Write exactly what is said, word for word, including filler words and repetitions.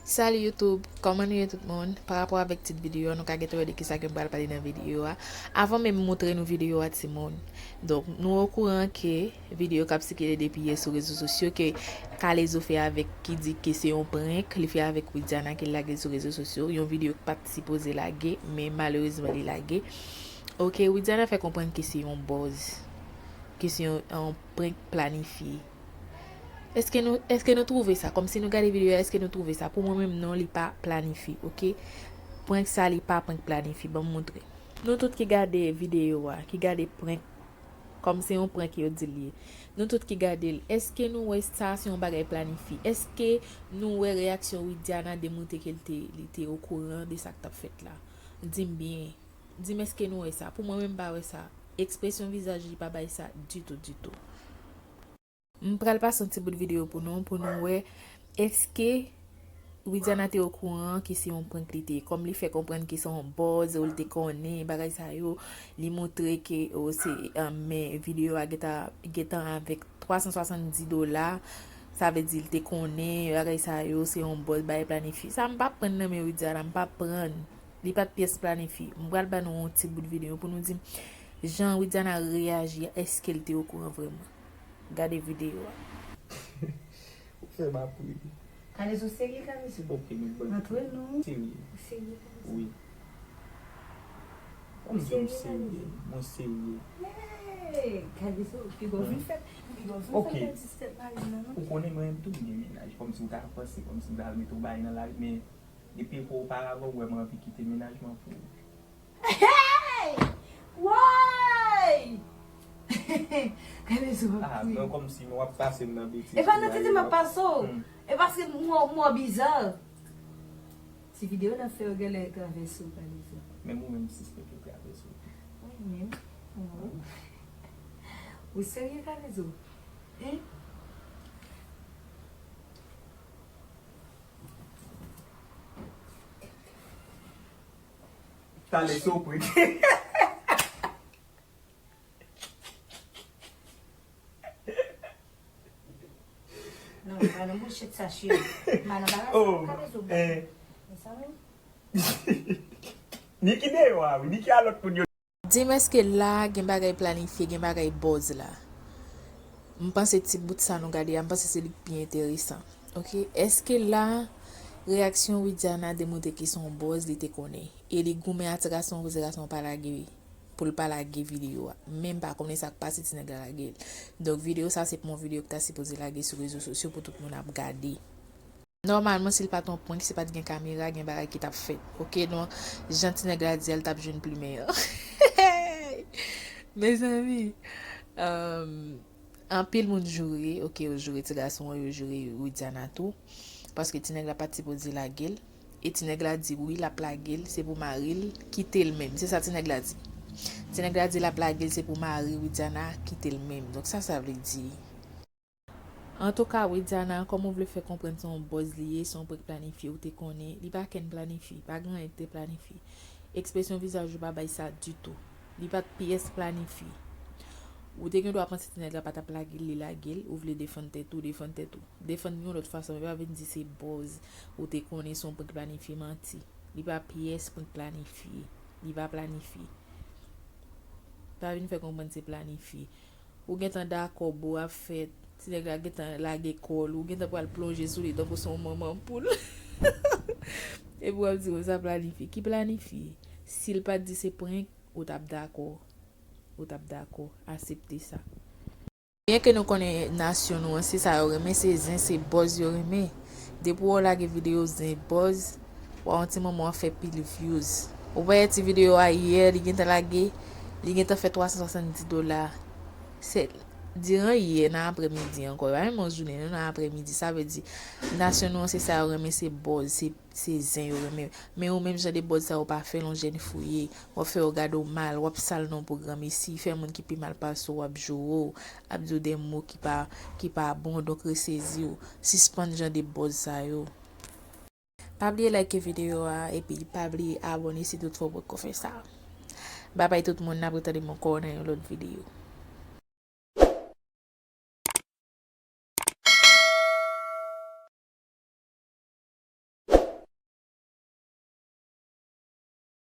Salut YouTube, kòman nou ye tout moun? Pa rapò avèk tit videyo a, nou ka gentan wè de kisa ke m pral pale nan videyo a. Avan menm m montre nou videyo a, timoun. Donk, nou okouran ke videyo k ap sikile depi yè sou rezo sosyo ke K-Lezo fè avèk, ki di ke se yon prank li fè avèk Widiana ke l lage sou rezo sosyo, yon videyo k pa t sipoze lage, men malerezman li lage. Oke, Widiana fè konprann ke se yon buzz, ke se yon, yon prank planifye. Èske nou, èske nou twouve sa? Kòmsi nou gade videyo a, èske nou twouve sa? Pou mwen menm, non, li pa planifye, oke? Prank sa, li pa prank planifye. Ban m montre. Nou tout ki gade videyo a, ki gade prank, kòm se yon prank yo di l ye. Nou tout ki gade l, èske nou wè sa se yon bagay planifye? Èske nou wè reyaksyon Widiana demontre ke l te, li te okouran de sa k t ap fèt la? Di m byen. Di m èske nou wè sa? Pou mwen menm, m pa wè sa. Ekspresyon vizaj li pa bay sa ditou, ditou. M pral pase yon ti bout videyo pou nou, pou nou wè èske Widiana te okouran ke se yon prank li te ye. Kòm li fè konprann ke se yon buzz, ou l te konnen bagay sa yo, li montre ke, o, se, ah, men videyo a gentan, gentan avèk twa san swasanndis dola, sa vle di l te konnen bagay sa yo, se yon buzz, bagay planifye. Sa m pa pran nan men Widiana, m pa pran. Li pa t pyès planifye. M pral ba nou yon ti bout videyo pou nou di m jan Widiana reyaji a, èske l te okouran vrèman. Gade videyo a. Ou fè m ap ri. Kalezo serye, Kalezo? Ok, men bon. Antre non. Serye. Ou serye, Kalezo? Wi. Ou serye, Kalezo? Mwen serye. Hey, Kalezo, piga w vin fè, piga w vin fè pèdi tèt mari m nan, non. Ou konnen mwen menm tou m gen mennaj, kòmsi ou ta panse kòmsi m ta al mete w bay nan lari, men depi epòk oparavan ou wè m anvi kite mennaj mwen pou ou. Hey! Woy! Kalezo ap kriye. Ah, non, kòmsi w ap pase m nan betiz. E pa nan tete m ap pase w. Hmm. E paske m wè w, m wè w biza. Ti videyo n ap fè yo genlè travèse w, Kalezo. Menm ou menm sispèk yo travèse w. Mwen menm? Oh. Ou serye, Kalezo? Hein? Talè sou prank. Non, pa nan bouchèt sa, cheri. Pa nan bagay sa, oh, pa nan zo. Eh. Mezanmi. Niki deyò a, wi. Niki a lòt moun yo. Di m èske la gen bagay planifye, gen bagay buzz la? M panse ti bout sa nou gade a, m panse se li k pi enteresan. Oke, èske la reyaksyon Widiana demontre ke se yon buzz li te konnen? E li goumen a ti gason pou ti gason pa lage, pou l pa lage videyo a. Men m pa konnen sa k pase ti nèg la lage l. Donk videyo sa se pa yon videyo ki ta sipoze lage sou rezo sosyo pou tout moun ap gade. Nòmalman, si l pa t yon prank, si pa t gen kamera, gen bagay ki t ap fèt. Oke, donk, jan ti nèg la di a, l t ap jwenn plimen an. Mezanmi, um, anpil moun joure, oke, yo joure ti gason an, yo joure Widiana tou. Paske ti nèg la pa t sipoze lage l. E ti nèg la di wi, l ap lage l, se pou mari l kite l menm. Se sa ti nèg la di. Ti nèg la di l ap lage l, se pou mari Widiana kite l menm. Donk, sa sa vle di? Antouka, Widiana, kòm ou vle fè konprann se yon buzz li ye, se yon prank planifye, ou te konnen, li pa kenn planifye, pa gen anyen ki te planifye. Ekspresyon vizaj ou pa bay sa ditou. Li pa t pyès planifye. Ou te gen dwa panse ti nèg la pa t ap lage l, li lage l, ou vle defann tèt ou, defann tèt ou. Defann li yon lòt fason, men pa vin di se buzz, ou te konnen se yon prank planifye, manti. Li pa pyès prank planifye. Li pa planifye. Pa vin fè konprann se planifye. Ou gentan dakò, bo ap fèt. Ti nèg la gentan lage kò l. Ou gentan pral plonje sou li tankou se yon manman poul. Epi w ap di konsa planifye. Ki planifye? Si l pa t di se prank, ou t ap dakò. Ou t ap dakò. Aksepte sa. Byen ke nou konnen nasyon nou an, se sa yo renmen, se zen, se buzz yo renmen. Depi w lage videyo zen, buzz, w a yon ti moman w ap fè pil views. Ou pa wè ti videyo a yè, li gentan lage, li gentan fè twa san swasanndis dola. Se diran yè nan aprèmidi ankò, yo pa menm yon jounen, non, nan aprèmidi. Sa vle di, nasyon nou an, se sa yo renmen, se buzz, se, se zen yo renmen. Men ou menm jan de buzz sa yo pa fè l, yon jèn fouye, w ap fè yo gade w mal, w ap sal non pou granmesi, fè moun ki pi mal pase w ap joure w, ap di w de mo ki pa, ki pa bon, donk resezi w. Sispann jan de buzz sa yo. Pa bliye like videyo a, epi pa bliye abòne si toutfwa w poko fè sa. Babay tout moun, n ap retande m ankò nan yon lòt videyo.